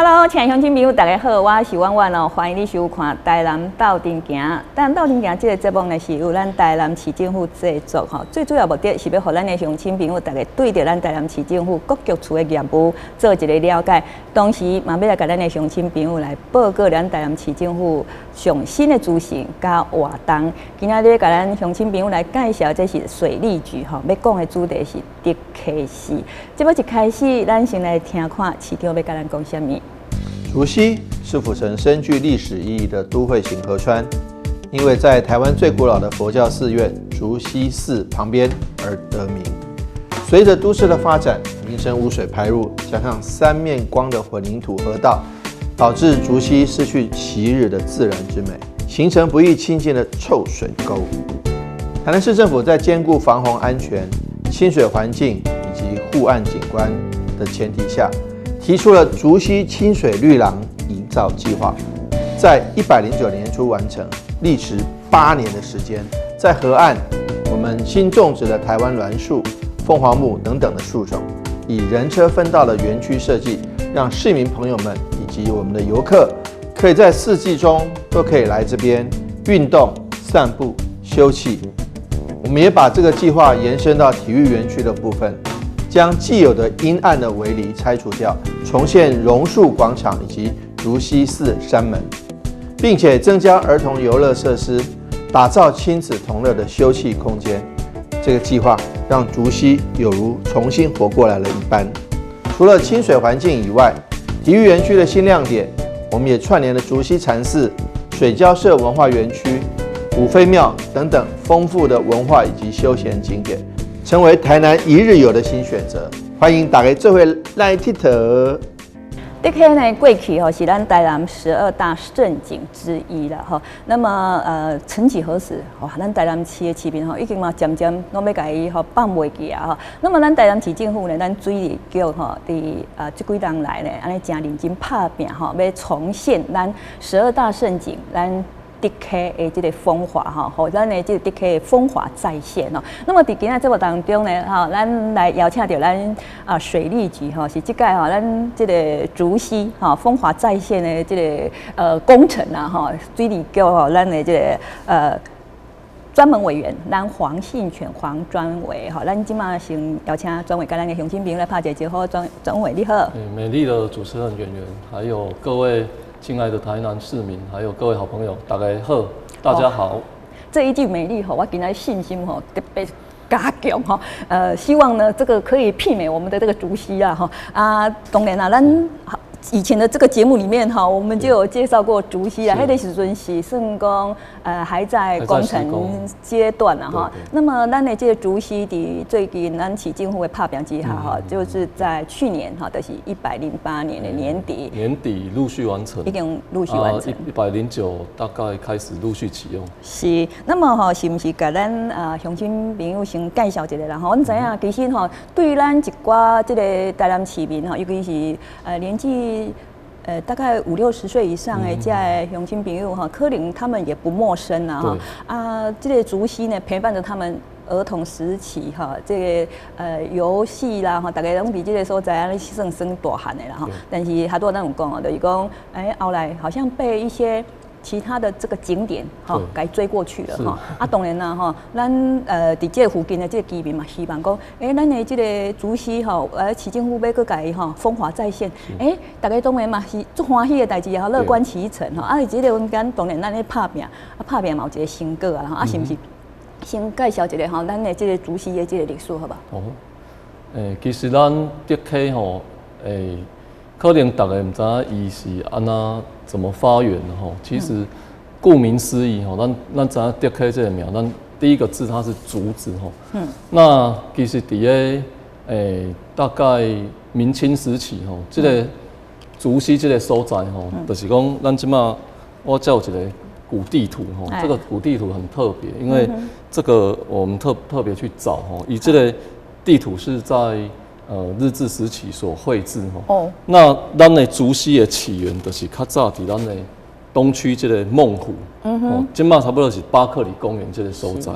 Hello，親愛鄉親朋友，大家好，我是婉婉哦，歡迎你收看《台南鬥陣行》。台南鬥陣行這個節目呢，是由咱台南市政府製作吼，最主要目的是欲予咱的鄉親朋友，大家對著咱台南市政府各局處的業務做一個了解，同時嘛欲來共咱的鄉親朋友來報告咱台南市政府上新的資訊佮活動。今仔日共咱鄉親朋友來介紹，這是水利局吼，欲講的主題是竹溪四。節目一開始，咱先來聽看市長欲共咱講啥物。竹溪是府城深具歷史意義的都會型河川，因為在台灣最古老的佛教寺院竹溪寺旁邊而得名。隨着都市的發展，民生污水排入，加上三面光的混凝土河道，導致竹溪失去昔日的自然之美，形成不易清淨的臭水溝。台南市政府在兼顧防洪安全、清水環境以及護岸景觀的前提下，提出了竹溪清水綠廊營造計劃，在109年初完成，歷時8年的時間。在河岸，我們新種植了台灣欒樹、鳳凰木等等的樹種，以人車分道的園區設計，讓市民朋友們以及我們的遊客，可以在四季中都可以來這邊運動、散步、休憩。我們也把這個計劃延伸到體育園區的部分。將既有的陰暗的圍籬拆除掉，重現榕樹廣場以及竹溪寺山門，並且增加兒童遊樂設施，打造親子同樂的休憩空間。這個計劃讓竹溪有如重新活過來了一般。除了清水環境以外，體育園區的新亮點，我們也串聯了竹溪禪寺、水交社文化園區、五妃廟等等豐富的文化以及休閒景點，成為台南一日遊的新選擇。歡迎大家做伙來𨑨迌。竹溪呢，過去吼是咱台南12大勝景之一啦吼。那麼曾幾何時，哇，咱台南市的市民吼已經嘛漸漸攏欲共伊吼放袂記啊吼。那麼咱台南市政府呢，咱水利局吼，佇這幾冬來呢，按呢誠認真拍拚吼，欲重現咱十二大勝景，咱竹溪的這個風華吼，予咱的這個竹溪的風華再現哦。那麼佇今仔節目當中呢，吼，咱來邀請著咱水利局吼，是這屆吼咱這個竹溪吼風華再現的這個工程啊吼，水利局吼咱的這個專門委員，咱黃信全黃專委吼，咱這馬先邀請專委共咱的鄉親朋友來拍一個招呼，專委你好。美麗的主持人圓圓，還有各位親愛的台南市民，還有各位好朋友，大家好，大家好。哦，這一句美麗吼，我今仔信心吼特別加強吼，希望呢這個可以媲美我們的這個竹溪啊吼啊，當然啦，咱以前的這個節目裡面哈，我們就有介紹過竹溪啊，彼個時陣是算講還在工程階段啊哈。那麼咱的這個竹溪佇最近咱市政府的拍拚之下哈，就是在去年哈，就是108年的年底，年底陸續完成，已經陸續完成，109大概開始陸續啟用。是，那麼吼，是毋是共咱鄉親朋友先介紹一下啦？吼，阮知影其實吼，對咱一寡這個台南市民吼，尤其是年紀大概五六十歲以上的這鄉親朋友哈，可能他們也不陌生啦哈。啊，這個竹溪呢，陪伴着他們兒童時期哈，這個遊戲啦哈，大家攏佇這個所在按呢算耍大漢的啦哈。但是較拄仔咱有講哦，就是講，欸，後來好像被一些其他的這個景點哈，共追過去了哈。啊，當然啦吼，咱佇這個附近的這個居民嘛，希望講，欸，咱的這個竹溪吼，市政府欲閣共伊吼風華再現，欸，大家當然嘛是足歡喜的代誌啊，樂觀其成吼。啊，佇這個中間當然咱咧拍拚，啊，拍拚嘛有一個成果啊，啊，是毋是？先介紹一下吼，咱的這個竹溪的這個歷史好無？哦，欸，其實咱竹溪吼，欸，可能大家毋知影伊是按怎怎麼發源的吼。其實顧名思義吼，咱知影竹溪這個名，咱第一個字它是竹子吼。那其實佇咧大概明清時期吼，這個竹溪這個所在吼，就是講咱這馬我這有一個古地圖吼，這個古地圖很特別，因為這個我們特別去找吼，伊這個地圖是在日治時期所繪製吼。那咱的竹溪的起源就是較早佇咱的東區這個孟湖，哦，這馬差不多是巴克里公園這個所在。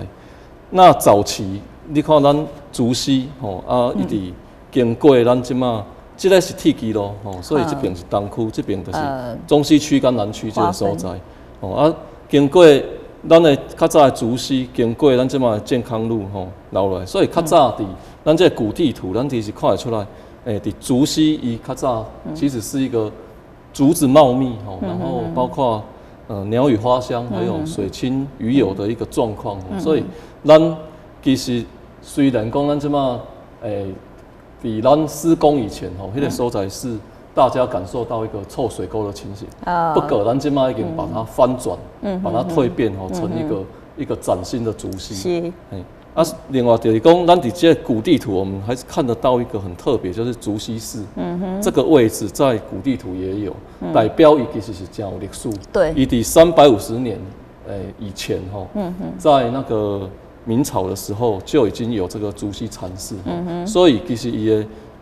那早期你看咱竹溪吼啊，一直經過咱這馬這个是鐵支路吼，所以這爿是東區，這爿就是中西區佮南區這個所在。吼啊，經過咱的較早的竹溪，經過咱這馬的健康路吼流落來，所以較早佇咱這個古地圖，咱其實看會出來，佇竹溪伊較早其實是一個竹子茂密吼，然後包括鳥語花香，還有水清魚游的一個狀況。所以咱其實雖然講咱這馬佇咱施工以前吼，彼個所在是大家感受到一個臭水溝的情形。不過咱這馬已經把它翻轉，把它蛻變吼成一個嶄新的竹溪。啊，另外就是講，咱佇這個古地圖，我們還是看得到一個很特別，就是竹溪寺。這個位置在古地圖也有，代表伊其實是真有歷史。伊佇350年以前吼，在那個明朝的時候就已經有這個竹溪禪寺。所以其實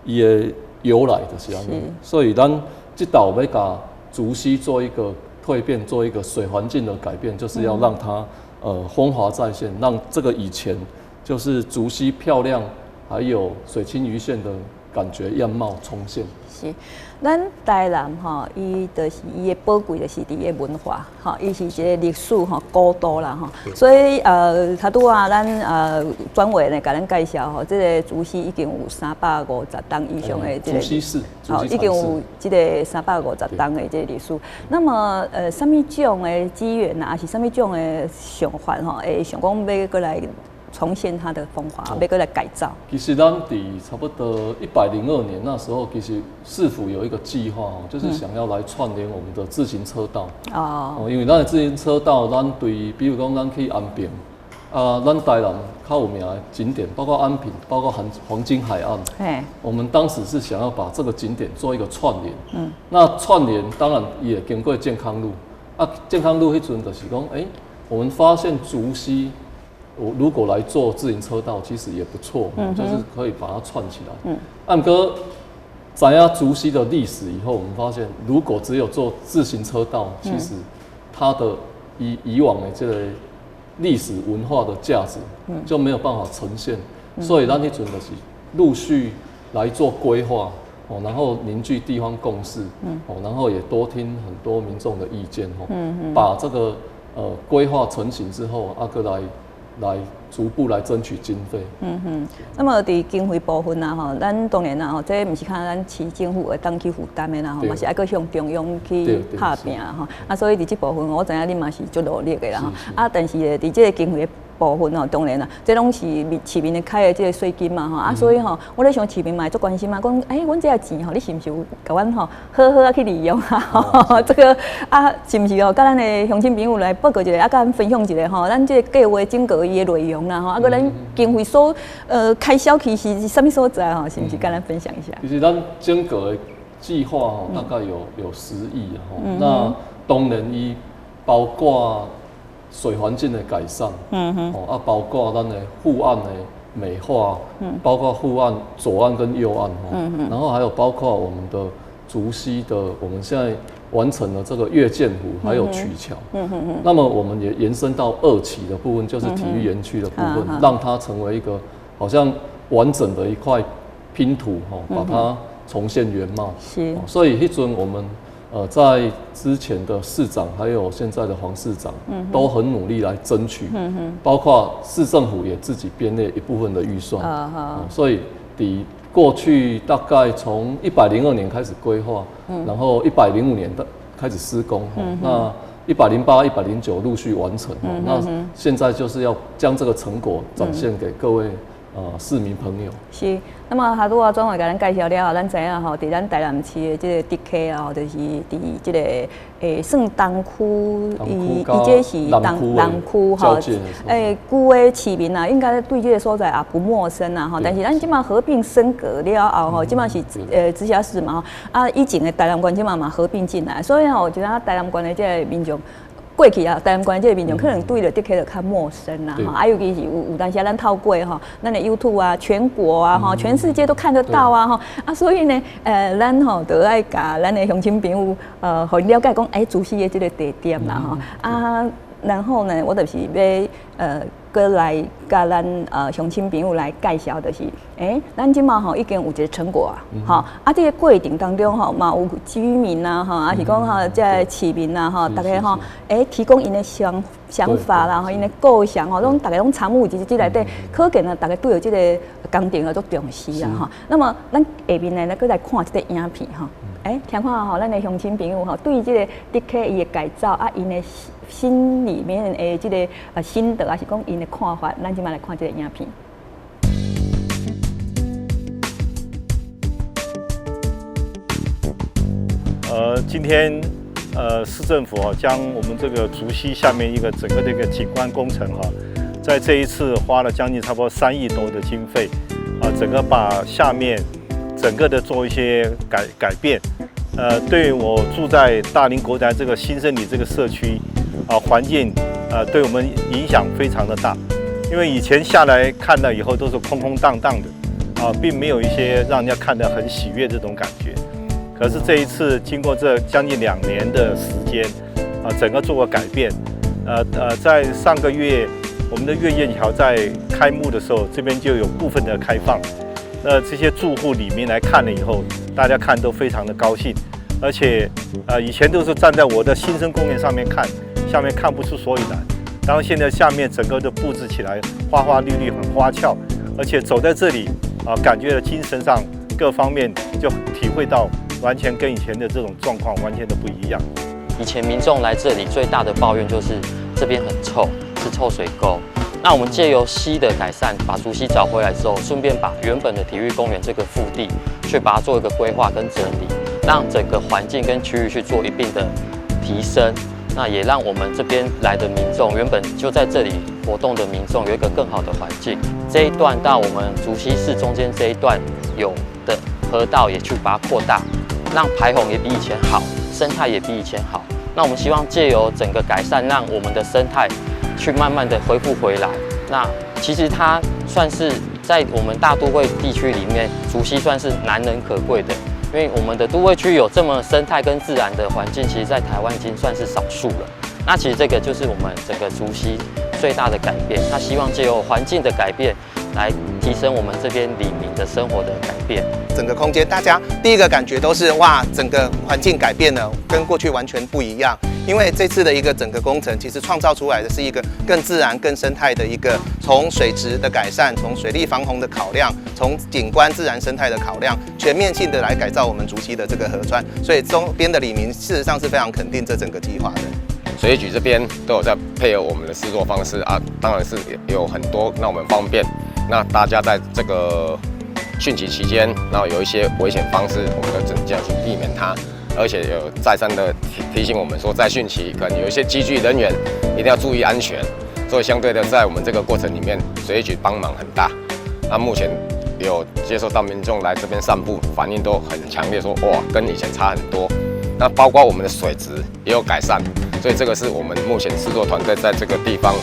伊的由來就是按呢。所以咱這道欲共竹溪做一個蛻變，做一個水環境的改變，就是要讓它風華再現，讓這個以前就是竹溪漂亮，還有水清魚現的感覺樣貌重現。是，咱台南吼，伊就是伊的寶貴，就是佇伊的文化，吼，伊是一個歷史吼古都啦吼，所以頭拄仔咱專委呢，共咱介紹吼，這個竹溪已經有350冬以上的這個竹溪寺，吼，已經有這個350冬的這個歷史。那麼啥物種的機緣啊，抑是啥物種的想法吼，會想講欲閣來重現它的風華，欲閣來改造。其實咱佇差不多102年那時候，其實市府有一個計劃，就是想要來串聯我們的自行車道。哦，因為咱的自行車道，咱對，比如講咱去安平，啊，咱台南較有名的景點，包括安平，包括黃金海岸。我們當時是想要把這個景點做一個串聯。那串聯當然也經過健康路。啊，健康路彼陣就是講，我們發現竹溪，我如果來做自行車道，其實也不錯，就是可以把它串起來。啊毋過知影竹溪的歷史以後，我們發現，如果只有做自行車道，其實它的以往的這個歷史文化的價值就沒有辦法呈現。所以咱彼陣就是陸續來做規劃，哦，然後凝聚地方共識，哦，然後也多聽很多民眾的意見，哦，把這個規劃成型之後，啊閣來逐步來爭取經費。嗯哼，那麼佇經費部分啊，吼，咱當然啦，吼，這毋是靠咱市政府會當去負擔的啦，吼，嘛是愛閣向中央去拍拚吼。啊，所以佇這部分，我知影你嘛是足努力的啦，吼。啊，但是佇這個經費的部分吼，當然啦，這攏是市民的開的這個稅金嘛，吼。啊，所以吼，我咧想市民嘛會足關心啊，講，阮這个錢吼，你是毋是有共阮吼好好啊去利用啊？這個啊，是毋是哦？佮咱的鄉親朋友來報告一下，啊，佮咱分享一下吼，咱這個計劃整個伊的內容啦，吼，啊，閣咱經費所開銷去是啥物所在吼？是毋是佮咱分享一下？其實咱整個的計劃吼，大概有10億吼，那當然伊包括水環境的改善，哦啊，包括咱的護岸的美化，包括護岸左岸跟右岸，然後還有包括我們的竹溪的，我們現在完成了這個月見湖，還有曲橋，那麼我們也延伸到二期的部分，就是體育園區的部分，讓它成為一個好像完整的一塊拼圖，把它重現原貌。所以彼陣我們在之前的市長還有現在的黃市長，都很努力來爭取，包括市政府也自己編列一部分的預算，所以佇過去大概從102年開始規劃，然後105年的開始施工，那108、109陸續完成，那現在就是要將這個成果展現給各位市民朋友。是，那麼頭拄仔專委共咱介紹了後，咱知影吼，佇咱台南市的這個竹溪啊，就是佇這個算東區，伊這是東南區吼，舊的市民啊，應該對這個所在也不陌生啊吼。但是咱這馬合併升格了後吼，這馬是直轄市嘛吼，啊以前的台南縣這馬嘛合併進來，所以吼，我覺得台南縣的這個民眾，過去啊，台南縣這個民眾可能對著竹溪就較陌生啦，吼，啊，尤其是有當時咱透過吼，咱的 YouTube 啊，全國啊，吼，全世界都看得到啊，吼，啊，所以呢，咱吼就愛共咱的鄉親朋友，予𪜶了解講，竹溪的這個地點啦，吼，啊，然後呢，我就是欲。閣來佮咱鄉親朋友來介紹，就是，咱這馬吼已經有一個成果啊，吼，啊，這個過程當中吼，嘛有居民啊，吼，抑是講吼，這个市民啊，吼，逐家吼，提供𪜶的想法啦，吼，𪜶的構想吼，攏逐家攏參與佇這內底，可見啊，逐家對這個工程啊足重視啊，吼。那麼咱下面呢，咱閣來看這個影片吼，聽看吼，咱的鄉親朋友吼，對這個竹溪伊的改造啊，𪜶的心裡面的這個心得，抑是講𪜶的看法，咱這馬來看這個影片。今天市政府啊，將我們這個竹溪下面一個整個這個景觀工程哈，在這一次花了將近差不多3億多的經費，啊，整個把下面整個的做一些改變。對我住在大林國宅這個新生里這個社區，啊，環境對我們影響非常的大，因為以前下來看了以後都是空空蕩蕩的，啊，並沒有一些讓人家看得很喜悅這種感覺。可是這一次經過這將近2年的時間，啊，整個做過改變，在上個月我們的月燕橋在開幕的時候，這邊就有部分的開放。那這些住戶裡面來看了以後，大家看都非常的高興，而且，以前都是站在我的新生公園上面看，下面看不出所以然。當現在下面整個都布置起來，花花綠綠，很花俏，而且走在這裡啊，感覺精神上各方面就體會到完全跟以前的這種狀況完全都不一樣。以前民眾來這裡最大的抱怨就是這邊很臭，是臭水溝。那我們借由溪的改善，把竹溪找回來之後，順便把原本的體育公園這個腹地，去把它做一個規劃跟整理，讓整個環境跟區域去做一併的提升。那也讓我們這邊來的民眾，原本就在這裡活動的民眾，有一個更好的環境。這一段到我們竹溪市中間這一段有的河道也去把它擴大，讓排洪也比以前好，生態也比以前好。那我們希望借由整個改善，讓我們的生態去慢慢的恢復回來。那其實它算是在我們大都會地區裡面，竹溪算是難能可貴的，因為我們的都會區有這麼生態跟自然的環境，其實在台灣已經算是少數了。那其實這個就是我們整個竹溪最大的改變。他希望借由環境的改變，來提升我們這邊里民的生活的改變。整個空間，大家第一個感覺都是哇，整個環境改變了，跟過去完全不一樣。因為這次的一個整個工程，其實創造出來的是一個更自然、更生態的一個，從水質的改善，從水利防洪的考量，從景觀自然生態的考量，全面性的來改造我們竹溪的這個河川。所以周邊的里民事實上是非常肯定這整個計劃的。水利局這邊都有在配合我們的施作方式啊，當然是有很多讓我們方便。那大家在這個汛期期間，然後有一些危險方式，我們都盡量去避免它。而且有再三的提醒我們說，在汛期可能有一些機具人員一定要注意安全。所以相對的，在我們這個過程裡面，水利局幫忙很大。那目前有接受到民眾來這邊散步，反應都很強烈，說哇，跟以前差很多。那包括我們的水質也有改善，所以這個是我們目前施作團隊在這個地方，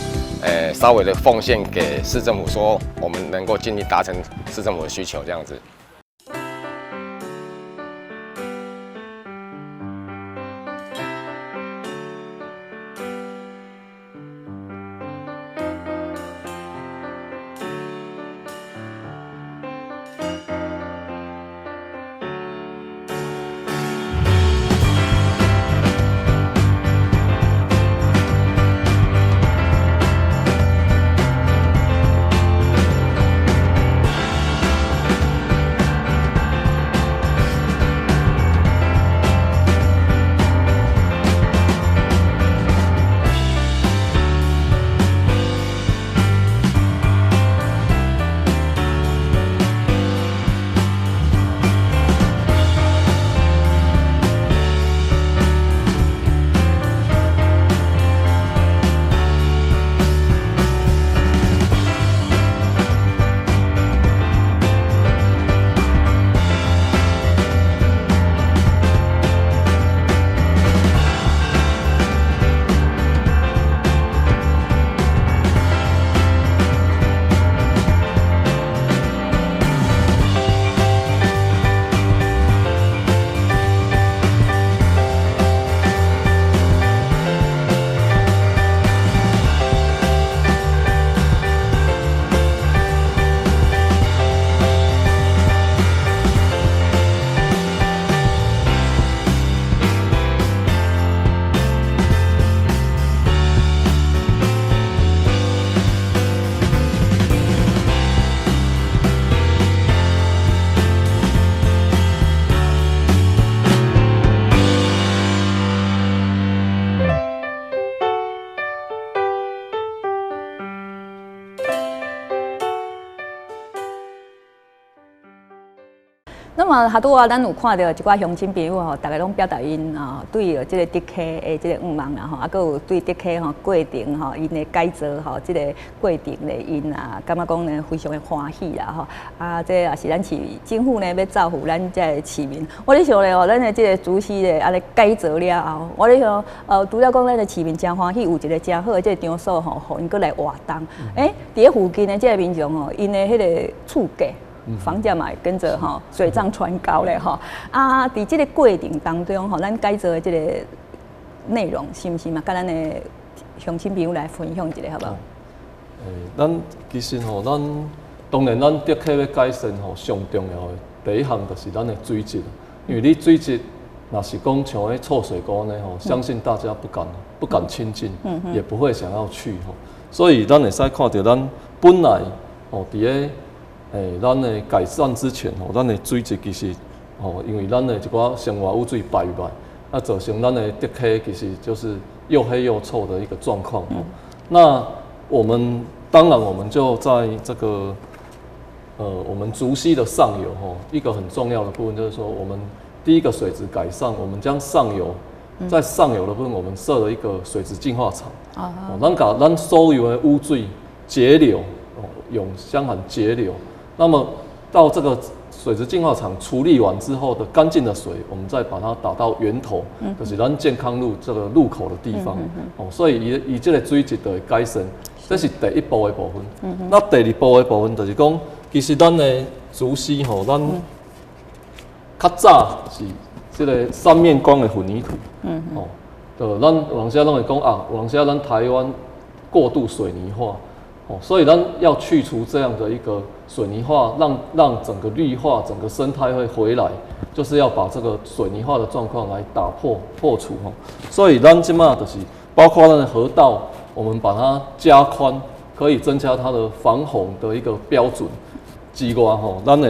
稍微的奉獻給市政府，說我們能夠盡力達成市政府的需求，這樣子。麼拄仔咱有看著一寡鄉親朋友吼，逐家攏表達𪜶啊對這個竹溪的這個願望啦吼，啊，閣有對竹溪吼過程吼𪜶的改造吼，這個過程咧𪜶啊，感覺講呢非常的歡喜啦吼。啊，這也是咱市政府呢欲造福咱這个市民。我咧想咧吼，咱的這個竹溪咧按呢改造了後，我咧想，除了講咱的市民誠歡喜，有一個誠好的這個場所吼，予𪜶閣來活動。欸，佇咧附近的這个民眾吼，𪜶的彼个厝價，房價嘛會跟著吼水漲船高咧吼。啊，佇這個過程當中吼，咱改造的這個內容，是毋是嘛？佮咱的鄉親朋友來分享一下，好無？欸，咱其實吼，咱當然咱竹溪欲改善吼，上重要的第一項就是咱的水質，因為你水質若是講像彼臭水溝按呢吼，相信大家不敢親近，也不會想要去吼。所以咱會使看著咱本來吼佇咧咱的改善之前吼，咱的水質其實吼，因為咱的一寡生活污水排入來，啊，造成咱的竹溪其實就是又黑又臭的一個狀況。那我們當然，我們就在這個我們竹溪的上游吼，一個很重要的部分就是說，我們第一個水質改善，我們將上游在上游的部分，我們設了一個水質淨化廠。哦，咱共咱所有的污水截流，哦，用箱涵截流。那麼到這個水質淨化廠處理完之後的乾淨的水，我們再把它打到源頭，就是咱健康路這個入口的地方。哦，所以伊伊這個水質就會改善，這是第一步的部分。那第二步的部分就是講，其實咱的竹溪吼，咱較早是這個三面光的混凝土。哦，就咱有當時攏會講啊，有當時咱台灣過度水泥化。哦，所以咱要去除這樣的一個水泥化，讓整個綠化、整個生態會回來，就是要把這個水泥化的狀況來打破、破除吼。所以咱這馬就是包括咱的河道，我們把它加寬，可以增加它的防洪的一個標準之外吼，咱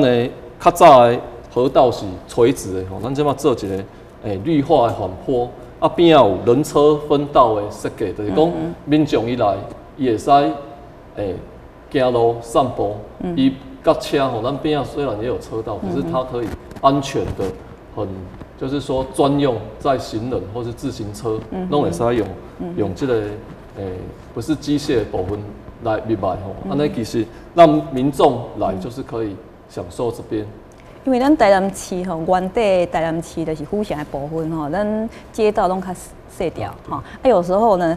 的較早的河道是垂直的吼，咱這馬做一個綠化的緩坡，啊邊仔有人車分道的設計，就是講民眾伊來，伊會使行路散步，伊佮車吼，咱邊仔雖然也有車道，可是它可以安全的，很就是說專用在行人或是自行車，攏會使用這個不是機械的部分來入來吼，按呢其實讓民眾來就是可以享受這邊。因為咱台南市吼，原底台南市就是府城的部分吼，咱街道攏較細條吼。啊，有時候呢，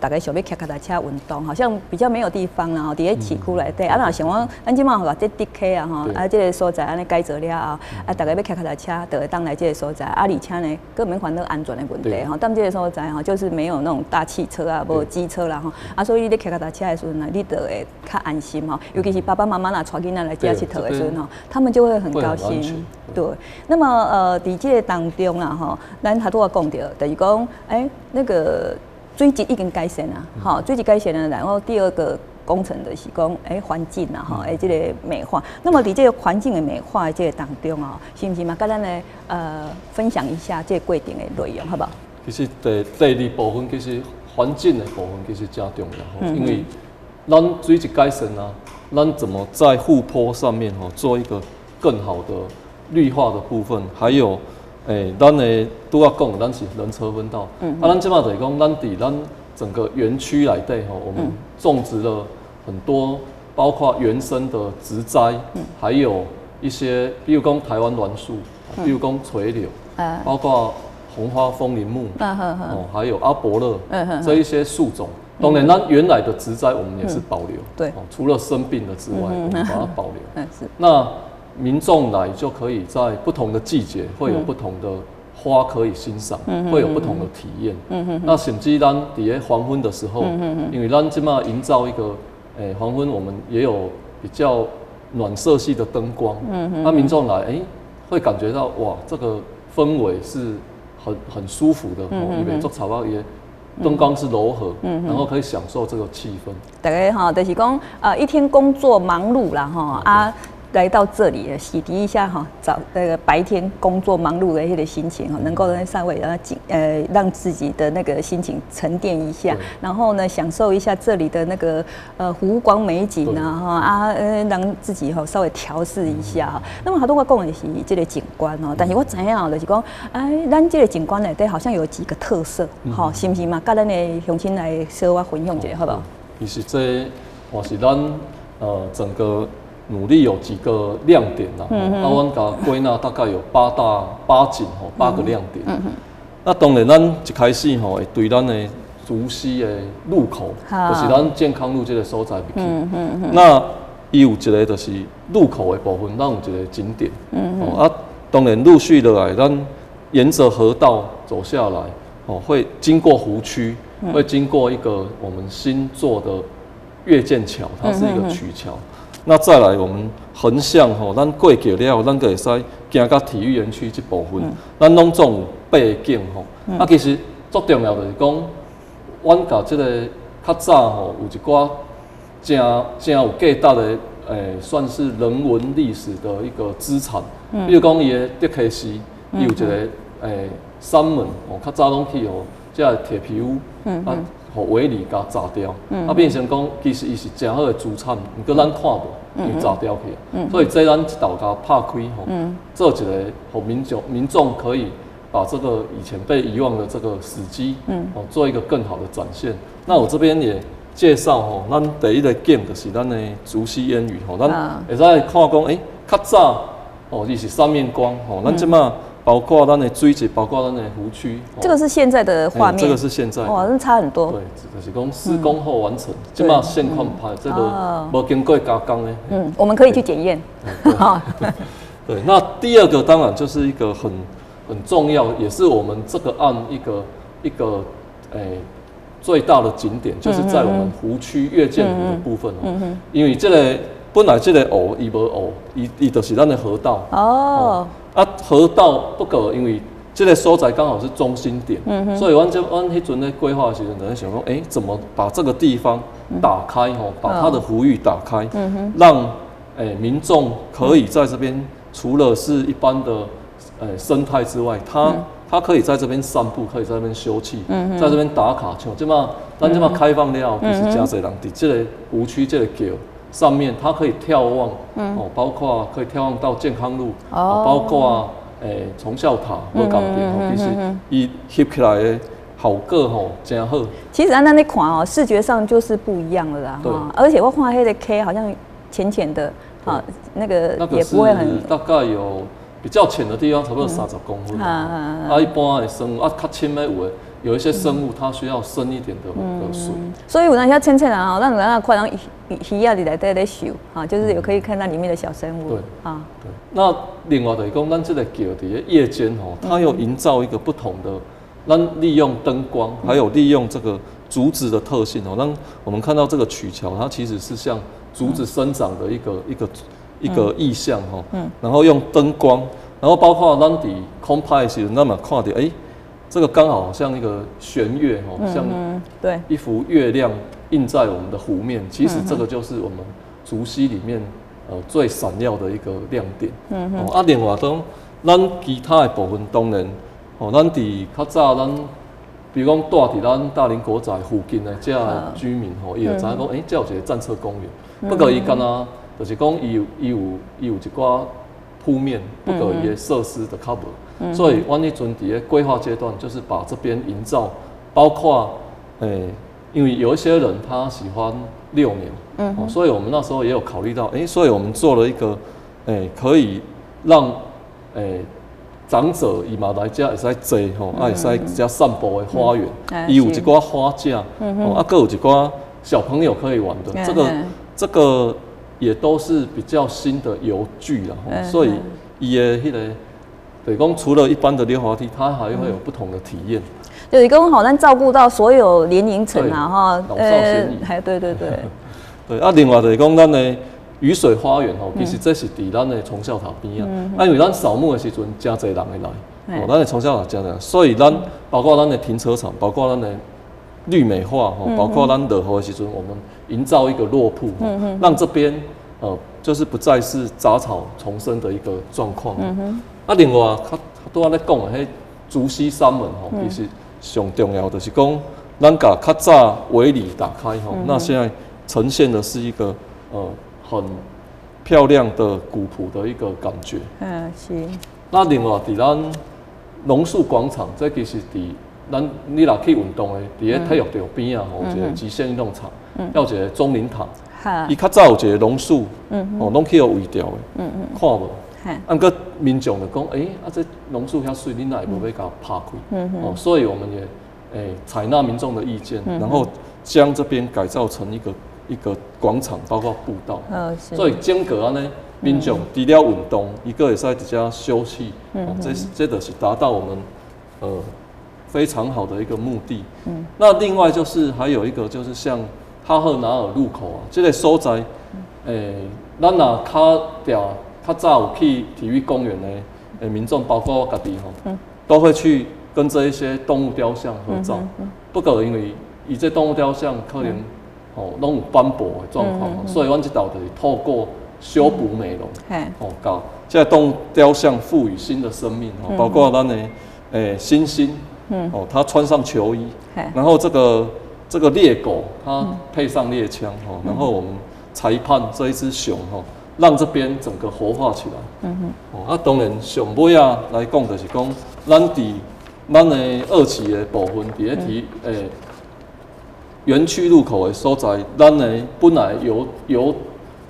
逐家想欲騎腳踏車運動，好像比較沒有地方啦吼。佇咧市區內底，啊，若像講咱這馬予這竹溪啊吼，啊，這個所在按呢改造了後，啊，逐家欲騎腳踏車，就會當來這個所在，啊，而且呢，閣免煩惱安全的問題吼。踮這個所在吼，就是沒有那種大汽車啊，無機車啦吼，啊，所以你咧騎腳踏車的時陣呢，你就會較安心吼。尤其是爸爸媽媽若帶囡仔來遮𨑨迌的時陣吼，他們就會很高興。對，那麼佇這個當中啊吼，咱拄仔講著，就是講，欸，那個水質已經改善啦，吼，水質改善了，然後第二個工程就是講，欸，環境啊，吼，欸，這個美化。那麼佇這個環境的美化的這個當中啊，是毋是嘛？佮咱來分享一下這個過程的內容，好無？其實第二部分，其實環境的部分其實誠重要，因為咱水質改善啊，咱怎麼在護坡上面吼做一個更好的綠化的部分，還有，咱的拄仔講，咱是人車分道，啊，咱這馬就是講，咱佇咱整個園區內底吼，我們種植了很多，包括原生的植栽，還有一些，比如講台灣欒樹，比如講垂柳，包括紅花風鈴木，哦，還有阿勃勒，這一些樹種。當然，咱原來的植栽我們也是保留，除了生病的之外，我們把它保留。那民眾來就可以在不同的季節會有不同的花可以欣賞，會有不同的體驗。那甚至咱佇咧黃昏的時候，因為咱這馬營造一個，黃昏我們也有比較暖色系的燈光，那民眾來，會感覺到哇，這個氛圍是很舒服的，因為做草包也燈光是柔和，然後可以享受這個氣氛。逐家吼，就是講，一天工作忙碌啦，吼啊。來到這裡洗滌一下哈，早那個白天工作忙碌的一個心情哈，能夠呢稍微讓自己的那個心情沉澱一下，然後呢享受一下這裡的那個湖光美景啊哈啊讓自己哈稍微調適一下哈。那麼頭拄我講的是這個景觀哦，但是我知影就是講，哎，咱這個景觀內底好像有幾個特色，吼，是毋是嘛？佮咱的鄉親來小可分享一下，好無？其實這嘛是咱整個努力有幾個亮點啦，啊，阮共歸納大概有八大八景吼，八個亮點。那當然，咱一開始吼會對咱的竹溪的入口，就是咱健康路這個所在入去。那伊有一個就是入口的部分，咱有一個景點。啊，當然陸續落來，咱沿着河道走下來，哦，會經過湖區，會經過一個我們新做的月見橋，它是一個曲橋。那再來，我們橫向吼，咱過橋了後，咱閣會使行到體育園區這部分，咱攏總有八個景吼。啊，其實足重要就是講，阮共這個較早吼有一寡誠誠有價值的，算是人文歷史的一個資產。比如講，伊的德溪寺，伊有一個山門哦，較早攏去予這個鐵皮屋啊，予圍籬共閘掉，啊變成講其實伊是誠好的資產，毋過咱看無，因為閘掉去。所以這咱一道共拍開吼，做一個予民眾可以把這個以前被遺忘的這個史跡，哦，做一個更好的展現。那我這邊也介紹吼，咱第一個景就是咱的竹溪煙雨吼，咱會使看講，較早哦，伊是三面光吼，咱這馬包括咱的水質，包括咱的湖區。這個是現在的畫面。這個是現在。哇，那差很多。對，就是講施工後完成，這馬現況拍，這個無經過加工的。嗯，我們可以去檢驗。對，那第二個當然就是一個很重要，也是我們這個案一個最大的景點，就是在我們湖區月見湖的部分哦。因為這個本來這個湖伊無湖，伊就是咱的河道。啊，河道不過因為這個所在剛好是中心點，所以阮彼陣咧規劃的時陣，就咧想講，怎麼把這個地方打開吼，把它的湖域打開，讓民眾可以在這邊，除了是一般的生態之外，他可以在這邊散步，可以在這邊休憩，在這邊打卡。像這馬咱這馬開放了，其實誠濟人佇這個湖區這個橋上面，他可以眺望，哦，包括可以眺望到健康路，包括崇孝塔無仝點，其實伊翕起來的效果吼誠好。其實按呢看哦，視覺上就是不一樣了啦。對。而且我看彼個溪好像淺淺的，啊，那個也不會很。大概有比較淺的地方，差不多30公分。啊，一般的生物啊，較深的有的有一些生物，它需要深一點的水。所以有當時淺淺啊，咱有當看人魚仔佇內底咧游，哈，就是有可以看到裡面的小生物。對。啊。對。那另外就是講，咱這個橋佇咧夜間吼，它又營造一個不同的，咱利用燈光，還有利用這個竹子的特性哦，讓我們看到這個曲橋，它其實是像竹子生長的一個意象吼。然後用燈光，然後包括咱佇空拍的時陣，咱嘛看著，這個剛好像一個弦月哦，像一幅月亮映在我們的湖面。其實這個就是我們竹溪裡面最閃耀的一個亮點。哦，啊，另外當咱其他的部分當然，哦，咱佇較早咱，比如講住佇咱大林國宅附近的這居民吼，伊就知影講，這有一個戰車公園。不過伊敢若就是講，伊有一寡鋪面，不過伊的設施就較無。所以，阮彼陣佇咧規劃階段，就是把這邊營造，包括，因為有一些人他喜歡遛鳥，所以我們那時候也有考慮到，所以我們做了一個，可以讓，長者伊嘛來遮會使坐吼，啊會使遮散步的花園，伊有一寡花架，哦，啊，閣有一寡小朋友可以玩的，這個也都是比較新的遊具啦，所以伊的彼個。對，講除了一般的溜滑梯，它還會有不同的體驗。就是講吼，咱照顧到所有年齡層啊，哈，老少咸宜。還對對對。對啊，另外就是講咱的雨水花園吼，其實這是佇咱的崇孝塔邊仔。啊，因為咱掃墓的時陣，誠濟人會來，哦，咱的崇孝塔誠濟人，所以咱包括咱的停車場，包括咱的綠美化，吼，包括咱落雨的時陣，我們營造一個落瀑，讓這邊就是不再是雜草叢生的一個狀況。啊，另外較拄仔咧講的彼竹溪三門吼，其實上重要就是講，咱共較早圍籬打開吼，那現在呈現的是一個很漂亮的古樸的一個感覺。那另外佇咱榕樹廣場，這其實佇咱你若去運動的，佇咧體育場邊仔吼，有一個極限運動場，還有一個中林塔。伊較早有一個榕樹，哦，攏去予毀掉的，看無？啊，毋過民眾就講，欸，啊，這榕樹遐媠，恁哪會無欲共拍開？哦，所以我們也採納民眾的意見，然後將這邊改造成一個廣場，包括步道。所以整個按呢，民眾除了運動，伊閣會使佇遮休憩，哦，這就是達到我們非常好的一個目的。那另外就是還有一個就是像哈赫拿爾路口啊，這個所在，咱若較定較早有去體育公園的民眾，包括我家己吼，都會去跟這一些動物雕像合照。不過因為伊這動物雕像可能吼攏有斑駁的狀況，所以阮這道就是透過修補美容，哦，共這個動物雕像賦予新的生命，包括咱的猩猩，哦，他穿上球衣，然後這個獵狗，它配上獵槍，吼，然後我們裁判這一隻熊，吼，讓這邊整個活化起來。哦，啊，當然上尾仔來講，就是講，咱佇咱的二期的部分，佇咧提園區入口的所在，咱的本來有，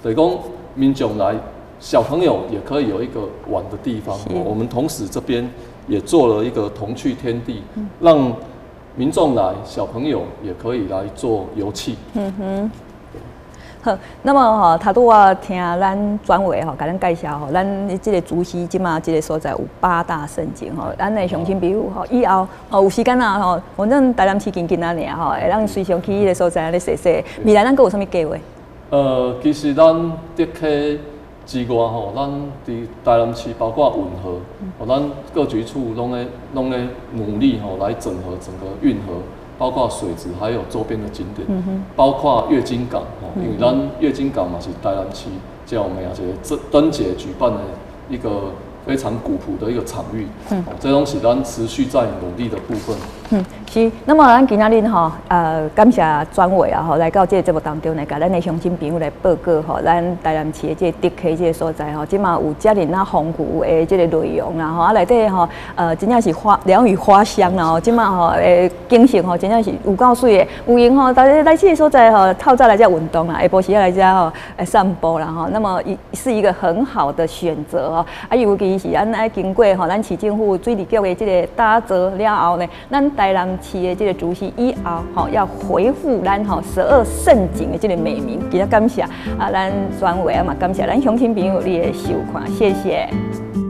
就是講民眾來，小朋友也可以有一個玩的地方。我們同時這邊也做了一個童趣天地，讓民眾來，小朋友也可以來做遊憩。好，那麼吼，頭拄仔聽咱專委吼，共咱介紹吼，咱這個竹溪這馬這個所在有八大勝景吼，咱的鄉親朋友吼，以後吼有時間啊吼，反正台南市近近仔爾吼，會當隨常去彼個所在咧踅踅。未來咱閣有啥物計劃？其實咱竹溪之外吼，咱佇台南市包括運河，哦，咱各局處攏咧努力吼，來整合整個運河，包括水質，還有周邊的景點，包括月津港，吼，因為咱月津港嘛是台南市遮有名一個燈節舉辦的一個非常古樸的一個場域，這攏是咱持續在努力的部分。嗯，是。那麼咱今仔日吼，感謝專委啊吼，來到這個節目當中來，共咱的鄉親朋友來報告吼，咱台南市的這個竹溪這個所在吼，這馬有遮爾若豐富的這個內容啦吼，啊內底吼，真正是花鳥語花香啦吼，這馬吼景色吼，真正是有夠媠的，有閒吼，大家來這個所在吼，透早來遮運動啦，下晡時仔來遮吼，散步啦吼，那麼是一個很好的選擇吼，啊，尤其是咱愛經過吼，咱市政府水利局的這個打造了後呢，咱台南市的這個竹溪以後吼，要恢復咱吼十二勝景的這個美名，真正感謝啊，咱專委啊嘛，感謝咱鄉親朋友你的收看，謝謝。